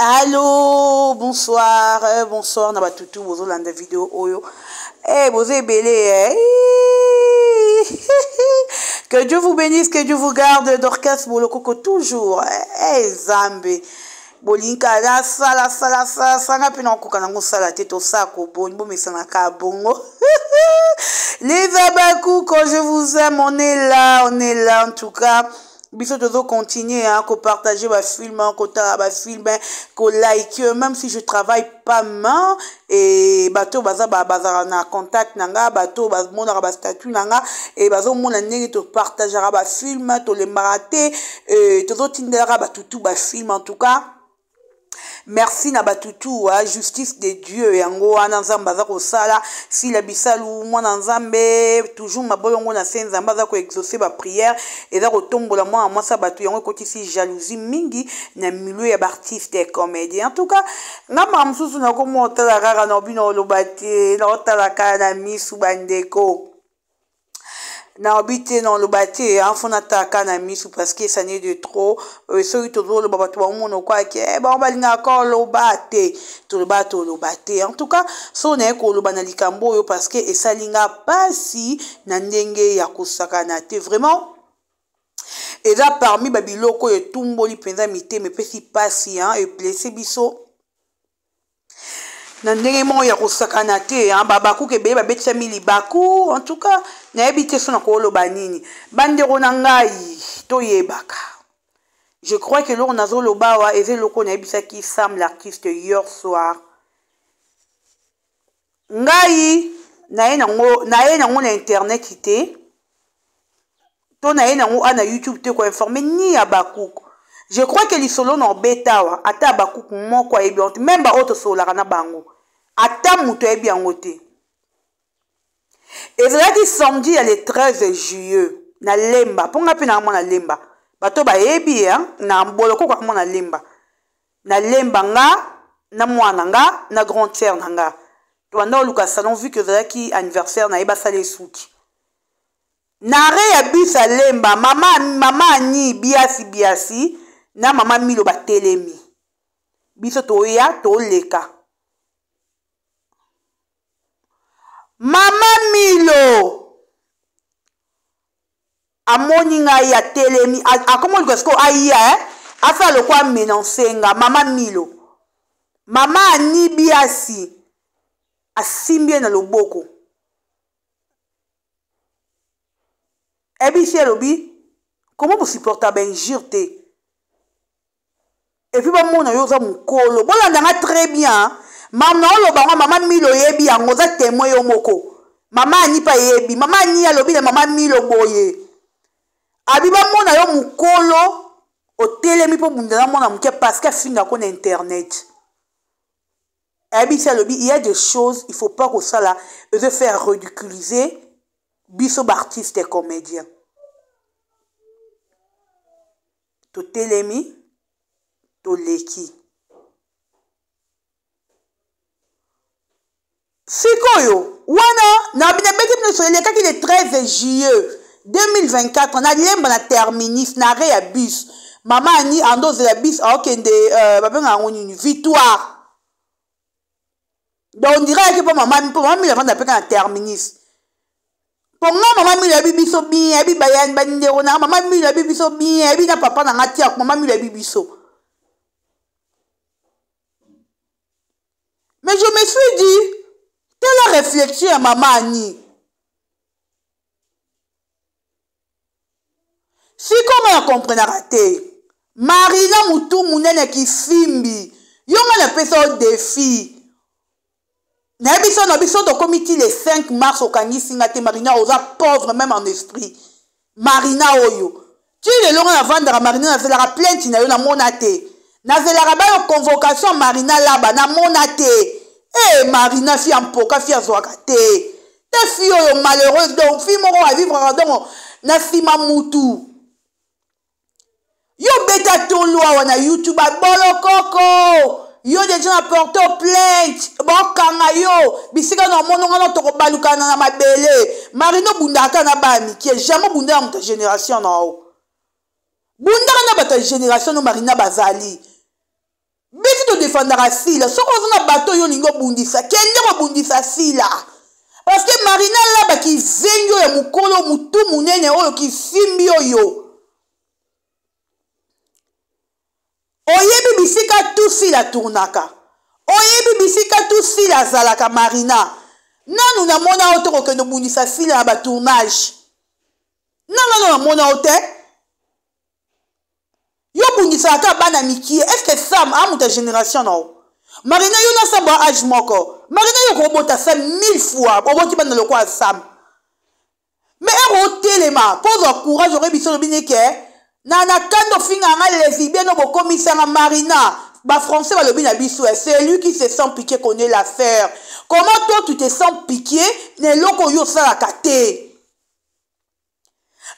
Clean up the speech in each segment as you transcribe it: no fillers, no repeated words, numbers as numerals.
Allô, bonsoir, euh, bonsoir na batutu bozolanda video oyo. Eh, hey, bozo ebele eh. Que Dieu vous bénisse, que Dieu vous garde. Dorcas Bolokoko toujours. Eh, hey, Zambe. Bolinka na sala sala sala sanga pe na koka nango sala te tosala koboni bomesanaka bongo. Les Abakou, quand je vous aime, on est là, on est là en tout cas. Biso tozo continuer hein, ko partager ba film, hein, ko tala ba film, hein, ko like même si je travaille pas main et bato baza ba bazala na contact na nga, bato ba monaka ba statut na nga et bazo mona ndenge to partageaka ba film, to lembaka te et tozo tindelaka ba tutu ba film en tout cas. Merci na batu tout ah, justice de Dieu yango wana nzambe aza kosala sila bisalu mwana nzambe toujours mabolongo na se nzambe aza ko exaucer ba prière eza kotombola mwana mwasi ya bato yango ekotisi jalousie mingi na milieu ya baartiste comédien en tout cas nga makambo mosusu nakoma otala kaka na bino oloba te naotala kaka na misu bandeko Nalobi te naloba te hein, faut natala na misu parce que ça n'est de trop euh, soki tozoloba bato bamona okwaki eh, bango balingaka koloba te toloba toloba te en tout cas so naye koloba na likambo oyo parce que esali nga mpasi na ndenge ya kosakana te vraiment eza parmi babiloko oyo etumboli mpenza mitema epesi mpasi hein, eblesse biso Na ndenge moko ya kosakana te hein, babakuka ebele babetisami libaku en tout cas nayebi te so nakoloba nini bandeko na ngai toyebaka je crois que eloko nazoloba awa eza eloko nayebisaki sam l'artiste hier soir ngai naye nango naye nango na internet te to naye nango a na youtube te koinforme ni ya bakuk je crois que lisolo na obeta awa ata abakuk moko ayebi yango te meme baoyo tosololaka na bango ata moto ayebi yango te ezalaki samedi ya le 13 juillet na lemba mpo ngai mpe na mwana lemba bato bayebi na bolokoko ya mwana lemba na lemba nga na mwana nga na grande sœur na nga tobanda koluka salon vu que ezalaki anniversaire na ye basala esuki Na arret ya bus ya Lemba, mama, mama Annie Biasi Biasi na mama Milo batelemi. Biso toya toleka. Mama Milo amoni ngai atelemi, akoma oluka sikoyo aya eh? Asala lokola amenance nga mama Milo. Mama Annie Biasi asimbi ye na loboko. Ebisi alobi comment bo supporta ba injure te et puis bamona yo oza mokolo bolanda nga très bien mama na oloba ngo mama milo oyebi yango oza témoin yo moko mama ani mpe ayebi mama ani alobi na mama milo boye abi bamona yo mokolo otelemi mpo bunda na mwana moke parce que afingako na internet Ayebisi alobi il y a des choses il faut pas kosala ezo faire ridiculiser biso ba artistes comédiens. Totelemi toleki. Sikoyo wana na nabeti bino lisolo elekaki le 13 juillet 2024 na lemba na terminus na arret ya bus mama ani ando ozela bus aokende euh, babengaka yango nini victoire donc on dirait ayaki mpo mama mpo mama milo afanda mpe na terminus mpo nga mama milo ayebi biso bien ayebi bayani bandeko na nga mama milo ayebi biso bien ayebi na papa na nga tiako mama milo ayebi biso Mais je me suis dit, tala réflexion ya mama Annie. Sikoyo nga na comprenaka te. Marina mutu munene kisimbi. Yo nga napesa yo défi. Nayebi so na biso tokomi ti le 5 mars okangisi nga te Marina oza pauvre même en esprit. Marina oyo ti lelo nga navandaka Marina nazelaka plainte na yo namona te nazelaka bayo convocation Marina laba namona te e eh, Marina fi ya mpoka fi azwaka te te fi oyo malheureuse donc fi moko avivraka donc na nsima mutu Yo beta tolo awa na YouTube abolokoko yo deja na porte plainte bakanga yo bisika na omono nga na tokobalukana na mabele marino bundaka na bana mikie jamais obunda na moto ya génération na yo bundaka na bato ya génération no marina bazali. Biso todefandaka Sila. Soki oza na bato oyo olingi obundisa, kende kobundisa Sila. Parce que Marina Laba kizengi oyo ya mokolo mutu munene oyo kisimbi oyo. Oyebi bisika tout Sila tournaka. Oyebi bisika tout Sila azalaka Marina. Nanu namona yo te kokende obundisa Sila na ba tournage. Nanu nanu namona yo te. Yo obundisaka kaka bana mikie. Est-ce que Sam a moto ya génération na yo? Marina yo na Sam ba âge moko. Marina yo okobota Sam mille fois. Oboti bana lokola Sam. Mais ero otelema mpo ozwa courage okoyebi biso olobi nike na na kanda ofinga nga lesbienne oyo bokomisa nga Marina. Ba français balobi na biso eh, c'est lui qui se sent piqué connaît l'affaire. Comment toi tu te sens piqué na eloko oyo osalaka te?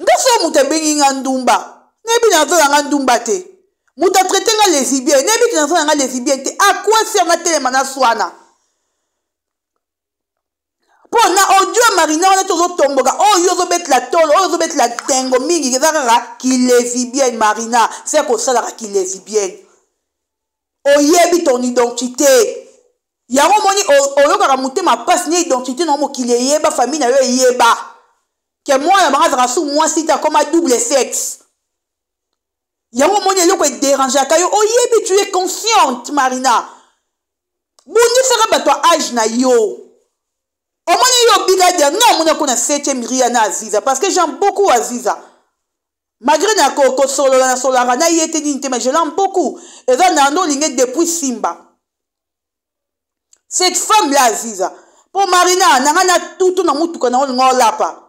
Nga soki moto abengi nga ndumba, nayebi naza na nga ndumba te. Moto atraite nga lesbienne, nayebi ke naza na nga lesbienne te. À quoi sert natelema naswana? Mpo na audio ya Marina wana tozotomboka, oyo yo ozobetela tolo, oyo ozobetela tengo mingi, eza kaka kilesibienne. Marina se kosalaka kilesibienne, oyebi ton identité yango omoni oyokaka motema mpasi na identité na yo, mokili eyeba, famille na yo eyeba ke mwana bango azalaka su mwasi te, akoma double sexe. Yango omoni eloko ederangeaka yo, oyebi, tu es consciente. Marina, bundisaka bato ya age na yo. Omoni yo obika der nga amoni ako na 7e ria na Aziza, parce que j'aime beaucoup Aziza, malgré na kosolola nasololaka na ye te nini te, mais je l'aime beaucoup. Eza nando olinge depuis Simba cette femme là Aziza. Mpo Marina na ngai na tutu na motuka na olinga olapa,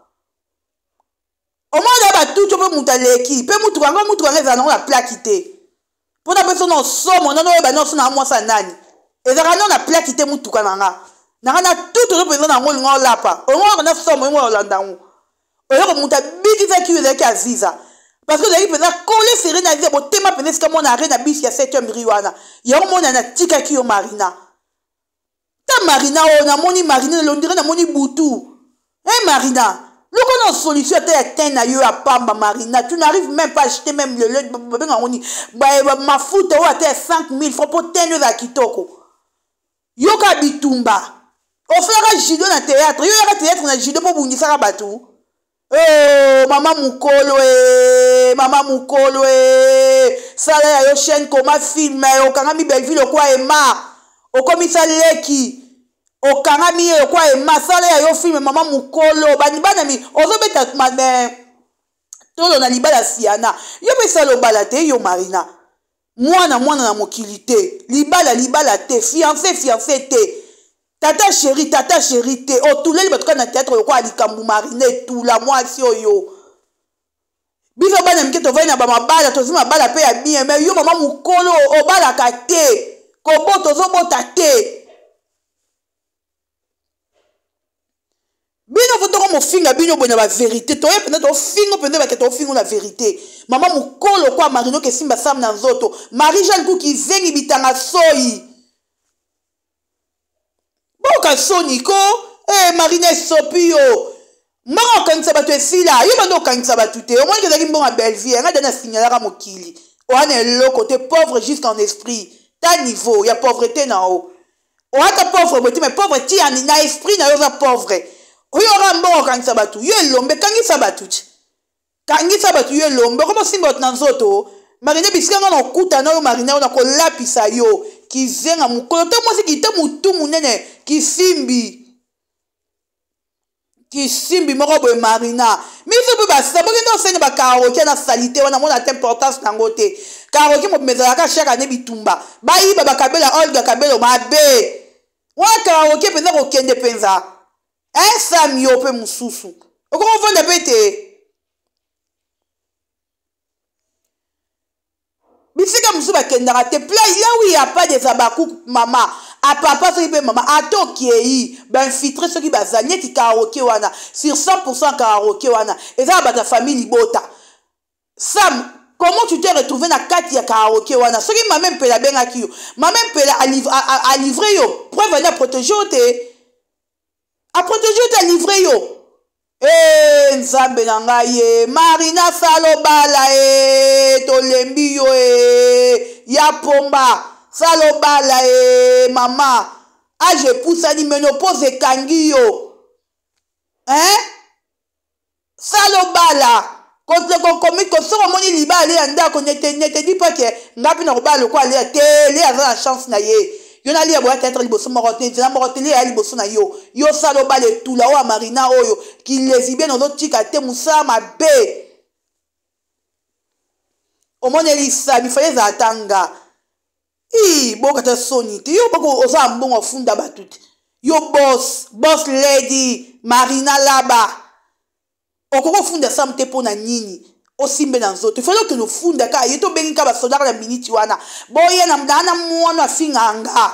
omona batutu mpe moto aleki mpe motuka yango, motuka yango ezala nango na plaki te, mpo na biso na somo nano oyeba nyonso na mwasi ya nani ezalaka nano na plaki te. Motuka na nga na ngai na tutu ozo mpenza na yango olinga olapa, olinga olapa na somo olinga olanda yango. Eloko moto abikisaki yo ezalaki Aziza, parce que ozalaki mpenza kole sere na Aziza, botema mpenza esika mwana are na bisi ya 7e ri wana. Yango mona natikaki yo Marina. Ta Marina oyo namoni, Marina londire namoni butu. Hey Marina, loko na solution ata ya teint na yo ya pamba. Marina, tu n'arrives même pas acheter même le lait, babenga yango nini, mafuta oyo ata ya 5000 francs mpo teint yo ezala kitoko. Yoka bitumba osalaka judo na théâtre, yo yaka théâtre na judo mpo obungisaka bato. Oh, mama mokolo e, mama mokolo e, sala ya yo chaîne, koma film, okangami Belleville okwa ema okomisa leki, okangami ye okwa ema. Sala ya yo film, mama mokolo. Bani bana mi ozobeta tolo na libala siana, yo mpe sala obala te. Yo Marina, mwana mwana na mokili te, libala libala te, fiancé fiancé te, tata chéri tata chéri te. Otuleli bato kaka na théâtre lokola likambo. Marina etula mwasi oyo, biso bana mike tovandi na bamabala, tozwi mabala mpe ya bien, mais yo mama mokolo obalaka te, kobota ozobota te. Bino fo toko mofinga bino boye na baverité, toye mpenza tofingo mpenza bake tofingo na verité. Mama mokolo kwa Marino kesimba Sam na nzoto, Marie Jeanne Kuki zengi bitanga soyi boka soni ko. Eh, Marina esopi yo, mbongo okangisa bato esila, yo banda okangisa bato te. Omoniki ezalaki mbongo ya Bellevie yanga dana signalaka mokili owana eloko te, pauvre jusqu'en esprit. Ta niveau ya pauvreté na o oata pauvre boye te, mais pauvre ti na esprit na yo oza pauvre. Oyo oka mbongo okangisa bato, yo elombe kangisa bato ti kangisa bato, yo elombe okoma osimba bato na nzoto. Marina, bisika nga na okuta na yo Marina, oyo nakolapisa yo kizenga mokolo te, mwasi kite motu monene kisimbi kisimbi moko boye. Marina miso mpe basa bokende osenge bakaraoke na salite wana, mona te importance nango te. Karaoke mobima ezalaka chaque année bitumba, bayiba bakabela Olga kabelo mabe wana. Karaoke mpenza kokende mpenza esam yo mpe mosusu okokovanda mpe te. Bisika mosusu bakendaka te, play là où il y a pas des abakouk mama a papa soki mpe mama ata okei bainfiltre soki bazali neti karaoke wana sur 100% karaoke wana eza na bato ya famille libota. Sam, comment tu t'es retrouvé na kati ya karaoke wana? Soki mama Mpela abengaki yo, mama Mpela alivre yo preuve ani aprotege yo te, aprotege yo te, alivre yo. E Nzambe na ngai ye, Marina salobala e, tolembi yo e ya pomba. Sala obala e mama. Age epusani menopause ekangi yo. Hein? Sala obala. Komi soki omoni libala le ya ndako nete nete di pas que nga mpe nakobala lokola Lea te. Lea aza na chance na ye. Yo na Lea boya théâtre liboso moko te, nzela moko te. Lea ya liboso na yo. Yo sala obala etula oyo ya Marina oyo ki lesbienne ozotika te mosala mabe. Omoneli sabi fallait ezala ata nga. Ii bokata soni te yo boko oza na mbongo afunda bato te yo boss boss lady Marina Laba okoki ofunda Sam te mpo na nini osimbe na nzoto ifale okende ofunda kaka ye tobengi kaka basoda na miniti wana boye na na mwana afinga nga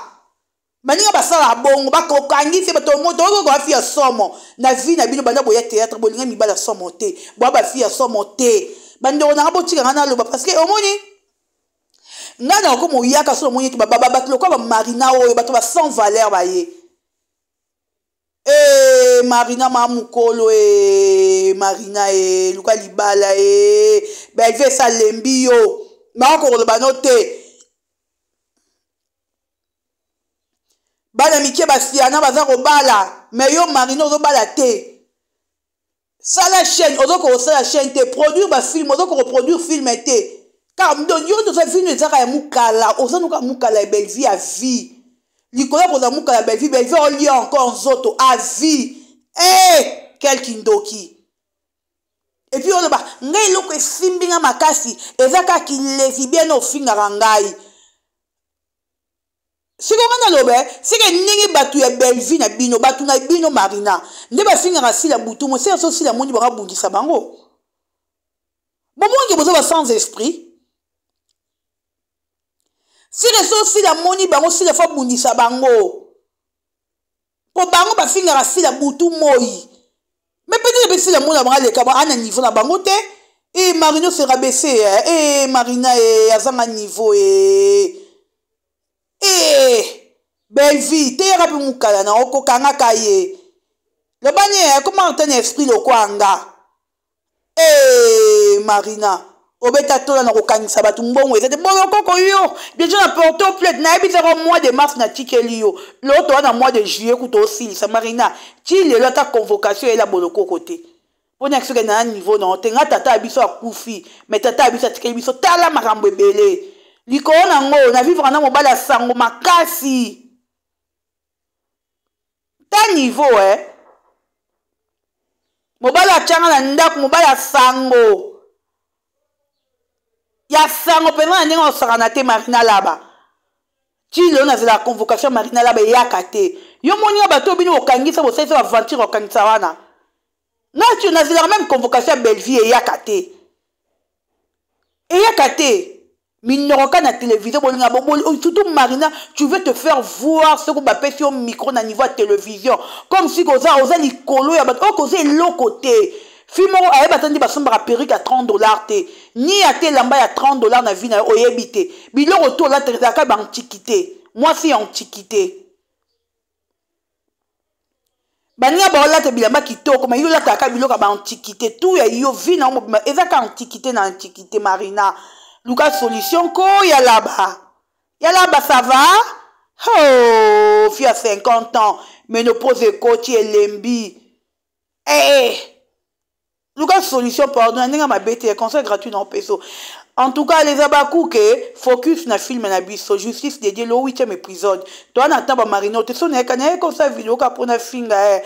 baninga basalaka bongo bakokangisi bato moto oyo bafi ya somo na vie na bino banda boya théâtre bolinga mibali ya somo te boya bafi ya somo te bandeko na nga botika nga naloba parce que omoni ngai na okoma oyaka so omoni ete bato lokola bamarina oyo bato ba sans valeur baye e marina ma mokolo e marina e luka libala e belve esalembi yo bakokoloba no te bana mike basiana baza kobala me yo marina ozobala te sala chaîne ozokoka kosala chaîne te produire bafilme ozokoka koproduire filme te kaka yo nde oza vino ezaka ya mokala oza noka mokala ya bellevie ya vie likolo ya kozala mokala ya bellevie bellevie olia encore nzoto a vie e eh, quel kindoki epuis oloba ngai eloko esimbi nga makasi eza kaka kilesibiene ofingaka ngai siko nga naloba eh, seke ndenge bato ya bellevue na bino bato na bino marina nde bafingaka sila butu mo sila so sila moni bango abundisa bango bomonke boza ba sans esprit sila so sila moni bango sila fo abundisa bango mpo bango bafingaka sila butu moi me peut-être mpe sila mona bango aleka ba ana niveau na bango te e marino se rabaisse e eh, marina e azanga niveau e e bellevie teyaka mpe mokala na okokangaka ye lobani akoma ata na esprit lokwa nga Hey, eh, Marina obeta tola na kokangisa bato mbongo eza te bolokoko yo deja na porte plainte nayebisaka mois de mars natikeli yo loto wana mois de juillet kuta osilisa marina ti lelo ata convocation eyela bolokoko te mpo na soki na niveau na yo te nga tata ya biso akufi me tata ya biso atikeli biso tala makambo ebele likolo na yango na vivre na mobali ya sango makasi ta niveau eh mobali atyanga na ndako mobali ya sango ya sango mpenza na ndenge osakana te marina laba ti lelo nazela convocation marina laba eyaka te yo moni ya bato oyo bino bokangisa bosalisa baventure okangisa wana nga nazelaka meme convocation ya bellevie eyaka te eyaka te minoko ka na télévision bolinga surtout marina tu veux te faire voir soki bapesi yo micro na niveau ya télévision comme si oza oza likolo ya bato oyo koza eloko te fi moko ayeba ata nde basombaka perruque ya 30 dollar te ni ata elamba ya 30 dollar na vie na yo oyebi te biloko to olataka ezalaka baantiquité mwasi ya antiquité baninga baolata bilamba kitoko ma yo olataka biloko ya baantiquité tout ya yo vie na yo mobimba eza ka antiquité na antiquité marina luka solution ko ya laba ya laba ça va oh, fi ya 50 ans ménopause ekoti elembi eh, eh. Luka solution pardon na ndenge mabe te conseil gratuit na opeso en tout cas les abakuke focus na film na biso justice de Dieu le 8e épisode toi na taba marino te so na yeka na yeka osa video ka pona finga eh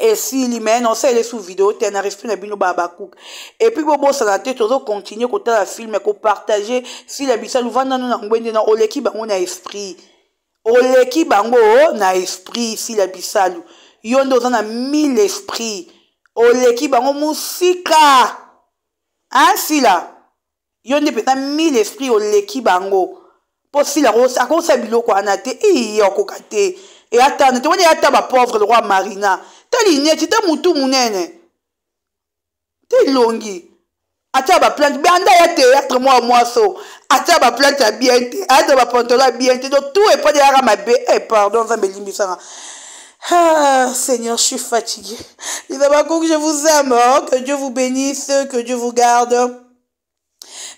esili mais non ça sous vidéo te na respect na bino ba abakuke et puis bobosana te tozo continuer kotala film kopartager sila bisalu vanda no na ngwende na oleki bango na esprit oleki bango na esprit sila bisalu yo nde oza na mille esprit oleki bango mosika hein sila yo nde mpenza mille esprit oleki bango mpo sila akosala biloko wana te ii akoka te eyatana te wana eyata bapauvre lokwa marina ta lineti ta motu monene te elongi atia baplante banda ya théâtre mwa mwaso atia baplante ya bien te ata bapantalon ya bien te donc tout epadi yaka mabe eh pardon nzambe elimbisanga Ah, Seigneur, je suis fatiguée. Les Abakouk, je vous aime. Oh, que Dieu vous bénisse, que Dieu vous garde.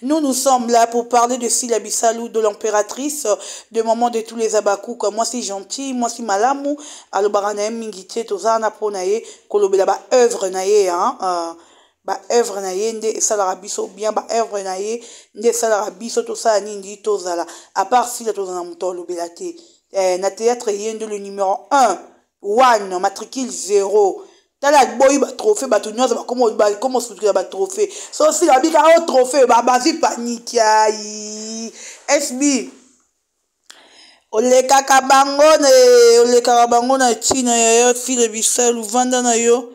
Nous, nous sommes là pour parler de Sila Bisalou, de l'impératrice, de maman de tous les Abakouk. Moi, c'est gentil, moi, c'est malamu. Alobaka na ye mingi te, toza na mpo na ye kolobela ba œuvre na ye, hein, ba œuvre na ye nde esalaka biso bien, ba œuvre na ye nde esalaka biso tosala nini, tozala. À part Sila, tozala na moto alobela te. Na théâtre, ye nde le numéro 1, 1 matricule 0. Tala, boyi batrophée, bato nyonso bakoma osukila batrophée. So Sila bika o trophée, bazwi panique. Ai, SB olekaka bango, olekaka bango na ntina ya yo. Sila Bisalu, vanda na yo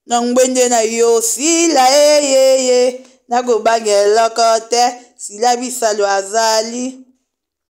na ngbende na yo. Sila eyeye, nakobanga eloko te. Sila Bisalu azali.